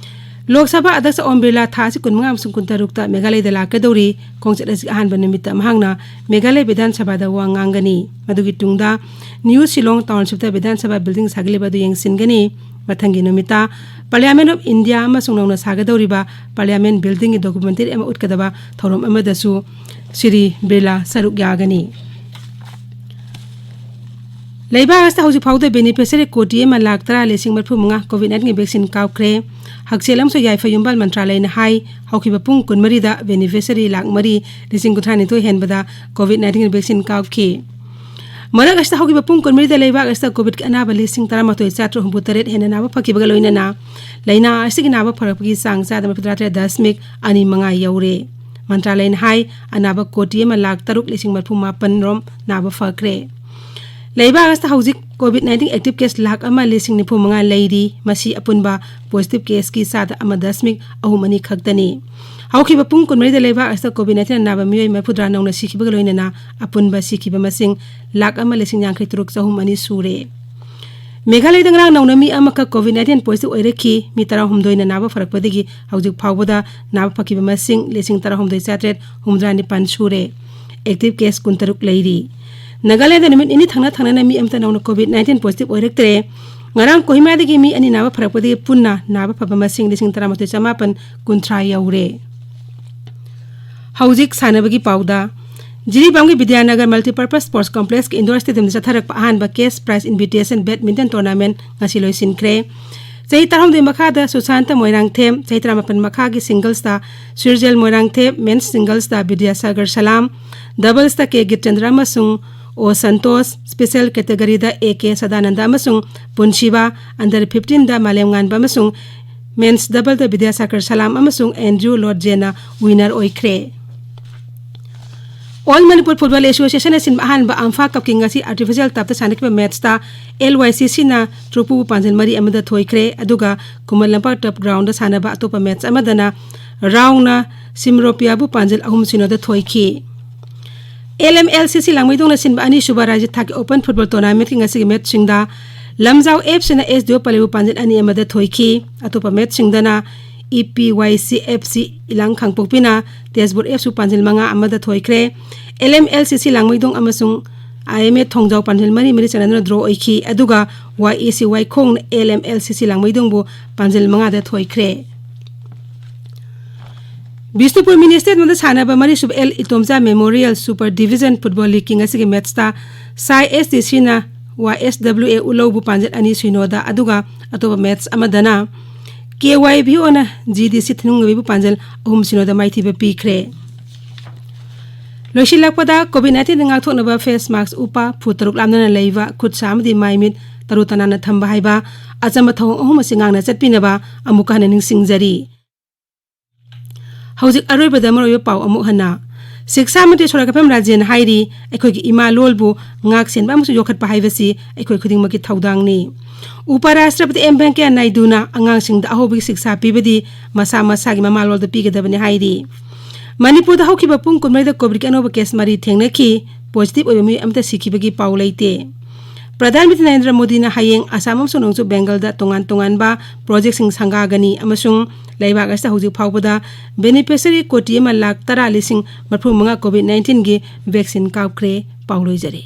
ꯂꯣꯛ ꯁꯚꯥ ꯑꯗ꯭ꯌꯛꯁ ꯑꯣꯝ ꯕꯤꯔꯂꯥ ꯊꯥ ꯑꯁꯤ ꯀꯨꯟꯃꯉꯥ ꯑꯃꯁꯨꯡ ꯀꯨꯟꯇꯔꯨꯛꯇ ꯃꯦꯘꯥꯂꯌꯗ ꯂꯥꯛꯀꯗꯧꯔꯤ꯫ ꯈꯣꯡꯆꯠ ꯑꯁꯤ ꯑꯍꯥꯟꯕ ꯅꯨꯃꯤꯠꯇ ꯃꯍꯥꯛꯅ ꯃꯦꯘꯥꯂꯌ ꯕꯤꯙꯥꯟ ꯁꯚꯥꯗ ꯋꯥ ꯉꯥꯡꯒꯅꯤ꯫ ꯃꯗꯨꯒꯤ ꯇꯨꯡꯗ ꯅ꯭ꯌꯨ ꯁꯤꯂꯣꯡ townshipꯇ ꯕꯤꯙꯥꯟ ꯁꯚꯥ building ꯁꯥꯒꯠꯂꯤꯕ ꯑꯗꯨ ꯌꯦꯡꯁꯤꯟꯒꯅꯤ꯫ ꯃꯊꯪꯒꯤ ꯅꯨꯃꯤꯠꯇ Parliament of India ꯑꯃꯁꯨꯡ ꯅꯧꯅ ꯁꯥꯒꯗꯧꯔꯤꯕ Parliament buildingꯒꯤ documentary ꯑꯃ ꯎꯠꯀꯗꯕ ꯊꯧꯔꯝ ꯑꯃꯗꯁꯨ ꯁ꯭ꯔꯤ ꯕꯤꯔꯂꯥ ꯁꯔꯨꯛ ꯌꯥꯒꯅꯤ꯫ ꯂꯩꯕꯥꯛ ꯑꯁꯤꯗ ꯍꯧꯖꯤꯛ ꯐꯥꯎꯗ beneficiary ꯀꯣꯇꯤ ꯑꯃ ꯂꯥꯈ ꯇꯔꯥ ꯂꯤꯁꯤꯡ ꯃꯔꯤꯐꯨ ꯃꯉꯥ COVID nineteen vaccine ꯀꯥꯞꯈ꯭ꯔꯦ꯫ ꯍꯛꯁꯦꯜ ꯑꯃꯁꯨꯡ ꯌꯥꯏꯐ ꯌꯨꯝꯕꯥꯜ ꯃꯟꯇ꯭ꯔꯥꯂꯌꯅ ꯍꯥꯏ, ꯍꯧꯈꯤꯕ ꯄꯨꯡ ꯀꯨꯟꯃꯔꯤꯗ beneficiary ꯂꯥꯈ ꯃꯔꯤ ꯂꯤꯁꯤꯡ ꯀꯨꯟꯊ꯭ꯔꯥ ꯅꯤꯊꯣꯏ ꯍꯦꯟꯕꯗ COVID nineteen vaccine ꯀꯥꯞꯈꯤ꯫ ꯃꯔꯛ ꯑꯁꯤꯗ ꯍꯧꯈꯤꯕ ꯄꯨꯡ ꯀꯨꯟꯃꯔꯤꯗ ꯂꯩꯕꯥꯛ ꯑꯁꯤꯗ COVIDꯀꯤ ꯑꯅꯥꯕ ꯂꯤꯁꯤꯡ ꯇꯔꯥꯃꯥꯊꯣꯏ ꯆꯥꯇ꯭ꯔꯨꯛ ꯍꯨꯝꯐꯨ ꯇꯔꯦꯠ ꯍꯦꯟꯅ ꯅꯥꯕ ꯐꯈꯤꯕꯒ ꯂꯣꯏꯅꯅ ꯂꯥꯏꯅꯥ ꯑꯁꯤꯒꯤ ꯅꯥꯕ ꯐꯔꯛꯄꯒꯤ ꯆꯥꯡ ꯆꯥꯗ ꯃꯔꯤꯐꯨꯇꯔꯥ ꯇꯔꯦꯠ ꯗꯁꯃꯤꯛ ꯑꯅꯤ ꯃꯉꯥ ꯌꯧꯔꯦ꯫ ꯃꯟꯇ꯭ꯔꯥꯂꯌꯅ ꯍꯥꯏ, ꯑꯅꯥꯕ ꯀꯣꯇꯤ ꯑꯃ ꯂꯥꯈ ꯇꯔꯨꯛ ꯂꯤꯁꯤꯡ ꯃꯔꯤꯐꯨ ꯃꯥꯄꯟ ꯔꯣꯝ ꯅꯥꯕ ꯐꯈ꯭ꯔꯦ꯫ ꯂꯩꯕꯥꯛ ꯑꯁꯤꯗ ꯍꯧꯖꯤꯛ COVID nineteen active case lakh ꯑꯃ ꯂꯤꯁꯤꯡ ꯅꯤꯐꯨ ꯃꯉꯥ ꯂꯩꯔꯤ꯫ ꯃꯁꯤ ꯑꯄꯨꯟꯕ positive caseꯀꯤ ꯆꯥꯗ ꯑꯃ ꯗꯁꯃꯤꯛ ꯑꯍꯨꯝ ꯑꯅꯤ ꯈꯛꯇꯅꯤ꯫ ꯍꯧꯈꯤꯕ ꯄꯨꯡ ꯀꯨꯟꯃꯔꯤꯗ ꯂꯩꯕꯥꯛ ꯑꯁꯤꯗ COVID nineteen ꯑꯅꯥꯕ ꯃꯤꯑꯣꯏ ꯃꯔꯤꯐꯨꯇꯔꯥ ꯅꯧꯅ ꯁꯤꯈꯤꯕꯒ ꯂꯣꯏꯅꯅ ꯑꯄꯨꯟꯕ ꯁꯤꯈꯤꯕ ꯃꯁꯤꯡ ꯂꯥꯈ ꯑꯃ ꯂꯤꯁꯤꯡ ꯌꯥꯡꯈꯩ ꯇꯔꯨꯛ ꯆꯍꯨꯝ ꯑꯅꯤ ꯁꯨꯔꯦ꯫ ꯃꯦꯘꯥꯂꯌꯗ ꯉꯔꯥꯡ ꯅꯧꯅ ꯃꯤ ꯑꯃꯈꯛ COVID nineteen positive ꯑꯣꯏꯔꯛꯈꯤ꯫ ꯃꯤ ꯇꯔꯥꯍꯨꯝꯗꯣꯏꯅ ꯅꯥꯕ ꯐꯔꯛꯄꯗꯒꯤ ꯍꯧꯖꯤꯛ ꯐꯥꯎꯕꯗ ꯅꯥꯕ ꯐꯈꯤꯕ ꯃꯁꯤꯡ ꯂꯤꯁꯤꯡ ꯇꯔꯥꯍꯨꯝꯗꯣꯏ ꯆꯥꯇ꯭ꯔꯦꯠ ꯍꯨꯝꯐꯨꯇꯔꯥ ꯅꯤꯄꯥꯟ ꯁꯨꯔꯦ꯫ Active case ꯀꯨꯟꯇꯔꯨꯛ ꯂꯩꯔꯤ꯫ ꯅꯥꯒꯥꯂꯦꯟꯗ ꯅꯨꯃꯤꯠ ꯅꯤꯅꯤ ꯊꯪꯅ ꯊꯪꯅꯅ ꯃꯤ ꯑꯃꯠꯇ ꯅꯧꯅ COVID nineteen positive ꯑꯣꯏꯔꯛꯇ꯭ꯔꯦ꯫ ꯉꯔꯥꯡ ꯀꯣꯍꯤꯃꯥꯗꯒꯤ ꯃꯤ ꯑꯅꯤ ꯅꯥꯕ ꯐꯔꯛꯄꯗꯒꯤ ꯄꯨꯟꯅ ꯅꯥꯕ ꯐꯕ ꯃꯁꯤꯡ ꯂꯤꯁꯤꯡ ꯇꯔꯥꯃꯥꯊꯣꯏ ꯆꯃꯥꯄꯟ ꯀꯨꯟꯊ꯭ꯔꯥ ꯌꯧꯔꯦ꯫ ꯍꯧꯖꯤꯛ ꯁꯥꯟꯅꯕꯒꯤ ꯄꯥꯎꯗ꯫ ꯖꯤꯔꯤꯕꯥꯝꯒꯤ ꯕꯤꯗ꯭ꯌꯥꯅꯒꯔ Multipurpose Sports Complexꯀꯤ indoor stadiumꯗ ꯆꯠꯊꯔꯛꯄ ꯑꯍꯥꯟꯕ cash prize invitation badminton tournament ꯉꯁꯤ ꯂꯣꯏꯁꯤꯟꯈ꯭ꯔꯦ꯫ ꯆꯍꯤ ꯇꯔꯥꯍꯨꯝꯗꯣꯏ ꯃꯈꯥꯗ ꯁꯨꯁꯥꯟꯇ ꯃꯣꯏꯔꯥꯡꯊꯦꯝ, ꯆꯍꯤ ꯇꯔꯥꯃꯥꯄꯟ ꯃꯈꯥꯒꯤ ꯁꯤꯡꯒꯜꯁꯇ ꯁꯨꯔꯖꯦꯜ ꯃꯣꯏꯔꯥꯡꯊꯦꯝ, ꯃꯦꯟꯁ ꯁꯤꯡꯒꯜꯁꯇ ꯕꯤꯗ꯭ꯌꯥꯁꯥꯒꯔ ꯁꯂꯥꯝ, ꯗꯕꯜꯁꯇ ꯀꯦ ꯒꯤꯇꯦꯟꯗ꯭ꯔ ꯑꯃꯁꯨꯡ ꯑꯣ ꯁꯟꯇꯣꯁ, ꯁ꯭ꯄꯦꯁꯦꯜ ꯀꯦꯇꯦꯒꯔꯤꯗ ꯑꯦ ꯀꯦ ꯁꯗꯥꯅꯟꯗ ꯑꯃꯁꯨꯡ ꯄꯨꯟꯁꯤꯕꯥ, ꯑꯟꯗꯔ ꯐꯤꯐꯇꯤꯟꯗ ꯃꯥꯂꯦꯝꯉꯥꯟꯕ ꯑꯃꯁꯨꯡ ꯃꯦꯟꯁ ꯗꯕꯜꯗ ꯕꯤꯗ꯭ꯌꯥꯁꯥꯒꯔ ꯁꯂꯥꯝ ꯑꯃꯁꯨꯡ ꯑꯦꯟꯗ꯭ꯔꯨ ꯂꯣꯔꯗꯖꯦꯅ ꯋꯤꯅꯔ ꯑꯣꯏꯈ꯭ꯔꯦ꯫ ꯑꯣꯜ ꯃꯅꯤꯄꯨꯔ ꯐꯨꯠꯕꯣꯜ ꯑꯦꯁꯣꯁꯤꯌꯦꯁꯟꯅ ꯁꯤꯟꯕ ꯑꯍꯥꯟꯕ ꯑꯝꯐꯥ ꯀꯞꯀꯤ ꯉꯁꯤ ꯑꯥꯔꯇꯤꯐꯤꯁꯤꯌꯦꯜ ꯇꯔꯐꯇ ꯁꯥꯟꯅꯈꯤꯕ ꯃꯦꯠꯁꯇ ꯑꯦꯜ ꯋꯥꯏ ꯁꯤ ꯁꯤꯅ ꯇ꯭ꯔꯨꯄꯨꯕꯨ ꯄꯥꯟꯖꯜ ꯃꯔꯤ ꯑꯃꯗ ꯊꯣꯏꯈ꯭ꯔꯦ꯫ ꯑꯗꯨꯒ ꯈꯨꯃꯟ ꯂꯝꯄꯥꯛ ꯇꯔꯐ ꯒ꯭ꯔꯥꯎꯟꯗ ꯁꯥꯟꯅꯕ ꯑꯇꯣꯞꯄ ꯃꯦꯠꯁ ꯑꯃꯗꯅ ꯔꯥꯎꯅ ꯁꯤꯝꯔꯣꯄꯤꯌꯥꯕꯨ ꯄꯥꯟꯖꯜ ꯑꯍꯨꯝ ꯁꯤꯅꯣꯗ ꯊꯣꯏꯈꯤ꯫ ꯑꯦꯜ ꯑꯦꯝ ꯑꯦꯜ ꯁꯤ ꯁꯤ ꯂꯥꯡꯃꯩꯗꯣꯡꯅ ꯁꯤꯟꯕ ꯑꯅꯤꯁꯨꯕ ꯔꯥꯖ꯭ꯌ ꯊꯥꯛꯀꯤ ꯑꯣꯄꯟ ꯐꯨꯠꯕꯣꯜ ꯇꯣꯔꯅꯥꯃꯦꯟꯠꯀꯤ ꯉꯁꯤꯒꯤ ꯃꯦꯠꯁꯁꯤꯡꯗ ꯂꯝꯖꯥꯎ ꯑꯦꯐ ꯁꯤꯅ ꯑꯦꯁ ꯗꯤ ꯑꯣ ꯄꯂꯦꯕꯨ ꯄꯥꯟꯖꯜ ꯑꯅꯤ ꯑꯃꯗ ꯊꯣꯏꯈꯤ꯫ ꯑꯇꯣꯞꯄ ꯃꯦꯠꯁꯁꯤꯡꯗꯅ ꯏ ꯄꯤ ꯋꯥꯏ C F C ꯏꯂꯥꯡ ꯈꯥꯡꯄꯣꯛꯄꯤꯅ Tezpur F ꯁꯤꯕꯨ ꯄꯥꯟꯖꯜ ꯃꯉꯥ ꯑꯃꯗ ꯊꯣꯏꯈ꯭ꯔꯦ꯫ ꯑꯦꯜ ꯑꯦꯝ ꯑꯦꯜ ꯁꯤ ꯁꯤ ꯂꯥꯡꯃꯩꯗꯣꯡ ꯑꯃꯁꯨꯡ ꯑꯥꯏ ꯑꯦꯝ ꯑꯦ ꯊꯣꯡꯖꯥꯎ ꯄꯥꯟꯖꯜ ꯃꯔꯤ ꯃꯔꯤ ꯆꯟꯅꯗꯨꯅ ꯗ꯭ꯔꯣ ꯑꯣꯏꯈꯤ꯫ ꯑꯗꯨꯒ ꯋꯥꯏ ꯑꯦ ꯁꯤ ꯋꯥꯏꯈꯣꯡꯅ ꯑꯦꯜ ꯑꯦꯝ ꯑꯦꯜ ꯁꯤ ꯁꯤ ꯂꯥꯡꯃꯩꯗꯣꯡꯕꯨ ꯄꯥꯟꯖꯜ ꯃꯉꯥꯗ ꯊꯣꯏꯈ꯭ꯔꯦ꯫ ꯕꯤꯁꯅꯨꯄꯨꯔ ꯃꯤꯅꯤ ꯁ꯭ꯇꯦꯗꯤꯌꯝꯗ ꯁꯥꯟꯅꯕ ꯃꯔꯤꯁꯨꯕ L Itomcha memorial super division football ꯂꯤꯒꯀꯤ ꯉꯁꯤꯒꯤ ꯃꯦꯠꯁꯇ ꯁꯥꯏ ꯑꯦꯁ ꯗꯤ ꯁꯤꯅ ꯋꯥꯏ ꯑꯦꯁ ꯗꯕ꯭ꯂꯤꯎ ꯑꯦ ꯎꯂꯧꯕꯨ ꯄꯥꯟꯖꯜ ꯑꯅꯤ ꯁꯤꯅꯣꯗ, ꯑꯗꯨꯒ ꯑꯇꯣꯞꯄ ꯃꯦꯠꯁ ꯑꯃꯗꯅ ꯀꯦ ꯋꯥꯏ ꯚꯤ ꯑꯣꯅ ꯖꯤ ꯗꯤ ꯁꯤ ꯊꯤꯅꯨꯡꯒꯕꯤꯕꯨ ꯄꯥꯟꯖꯜ ꯑꯍꯨꯝ ꯁꯤꯅꯣꯗ ꯃꯥꯏꯊꯤꯕ ꯄꯤꯈ꯭ꯔꯦ꯫ ꯂꯣꯏꯁꯤꯜꯂꯛꯄꯗ, ꯀꯣꯚꯤꯗ ꯅꯥꯏꯟꯇꯤꯟꯗ ꯉꯥꯛꯊꯣꯛꯅꯕ ꯐꯦꯁ ꯃꯥꯛꯁ ꯎꯞꯄ, ꯐꯨꯠ ꯇꯔꯨꯛ ꯂꯥꯞꯅꯅ ꯂꯩꯕ, ꯈꯨꯠ ꯁꯥ ꯑꯃꯗꯤ ꯃꯥꯏ ꯃꯤꯠ ꯇꯔꯨ ꯇꯅꯥꯟꯅ ꯊꯝꯕ ꯍꯥꯏꯕ ꯑꯆꯝꯕ ꯊꯧꯑꯣꯡ ꯑꯍꯨꯝ ꯑꯁꯤ ꯉꯥꯛꯅ ꯆꯠꯄꯤꯅꯕ ꯑꯃꯨꯛꯀ ꯍꯟꯅ ꯅꯤꯡꯁꯤꯡꯖꯔꯤ꯫ ꯍꯧꯖꯤꯛ ꯑꯔꯣꯏꯕꯗ ꯃꯔꯨꯑꯣꯏꯕ ꯄꯥꯎ ꯑꯃꯨꯛ ꯍꯟꯅ꯫ ꯁꯤꯛꯁꯥ ꯃꯟꯇ꯭ꯔꯤ ꯁꯣꯔꯥ ꯀꯩꯐꯝ ꯔꯥꯖꯦꯟ ꯍꯥꯏꯔꯤ, ꯑꯩꯈꯣꯏꯒꯤ ꯏꯃꯥ ꯂꯣꯜꯕꯨ ꯉꯥꯛ ꯁꯦꯟꯕ ꯑꯃꯁꯨꯡ ꯌꯣꯛꯈꯠꯄ ꯍꯥꯏꯕꯁꯤ ꯑꯩꯈꯣꯏ ꯈꯨꯗꯤꯡꯃꯛꯀꯤ ꯊꯧꯗꯥꯡꯅꯤ꯫ ꯎꯄ ꯔꯥꯁꯇ꯭ꯔꯄꯇꯤ ꯑꯦꯝ ꯚꯦꯡꯀꯌꯥ ꯅꯥꯏꯗꯨꯅ ꯑꯉꯥꯡꯁꯤꯡꯗ ꯑꯍꯧꯕꯒꯤ ꯁꯤꯛꯁꯥ ꯄꯤꯕꯗꯤ ꯃꯁꯥ ꯃꯁꯥꯒꯤ ꯃꯃꯥ ꯂꯣꯜꯗ ꯄꯤꯒꯗꯕꯅꯤ ꯍꯥꯏꯔꯤ꯫ ꯃꯅꯤꯄꯨꯔꯗ ꯍꯧꯈꯤꯕ ꯄꯨꯡ ꯀꯨꯟꯃꯔꯤꯗ ꯀꯣꯚꯤꯗꯀꯤ ꯑꯅꯧꯕ ꯀꯦꯁ ꯃꯔꯤ ꯊꯦꯡꯅꯈꯤ꯫ ꯄꯣꯖꯤꯇꯤꯚ ꯑꯣꯏꯕ ꯃꯤꯑꯣꯏ ꯑꯃꯠꯇ ꯁꯤꯈꯤꯕꯒꯤ ꯄꯥꯎ ꯂꯩꯇꯦ꯫ ꯄ꯭ꯔꯙꯥꯟ ꯃꯟꯇ꯭ꯔꯤ ꯅꯔꯦꯟꯗ꯭ꯔ ꯃꯣꯗꯤꯅ ꯍꯌꯦꯡ ꯑꯁꯥꯝ ꯑꯃꯁꯨꯡ ꯅꯣꯡꯆꯨꯞ ꯕꯦꯡꯒꯜꯗ ꯇꯣꯉꯥꯟ ꯇꯣꯉꯥꯟꯕ ꯄ꯭ꯔꯣꯖꯦꯛꯁꯤꯡ ꯁꯪꯒꯥꯒꯅꯤ ꯑꯃꯁꯨꯡ ꯂꯩꯕꯥꯛ ꯑꯁꯤꯗ ꯍꯧꯖꯤꯛ ꯐꯥꯎꯕꯗ ꯕꯦꯅꯤꯐꯤꯁꯔꯤ ꯀꯣꯇꯤ ꯑꯃ ꯂꯥꯈ ꯇꯔꯥ ꯂꯤꯁꯤꯡ ꯃꯔꯤꯐꯨ ꯃꯉꯥ ꯀꯣꯚꯤꯗ ꯅꯥꯏꯟꯇꯤꯟꯒꯤ ꯚꯦꯛꯁꯤꯟ ꯀꯥꯞꯈ꯭ꯔꯦ꯫ ꯄꯥꯎ ꯂꯣꯏꯖꯔꯦ꯫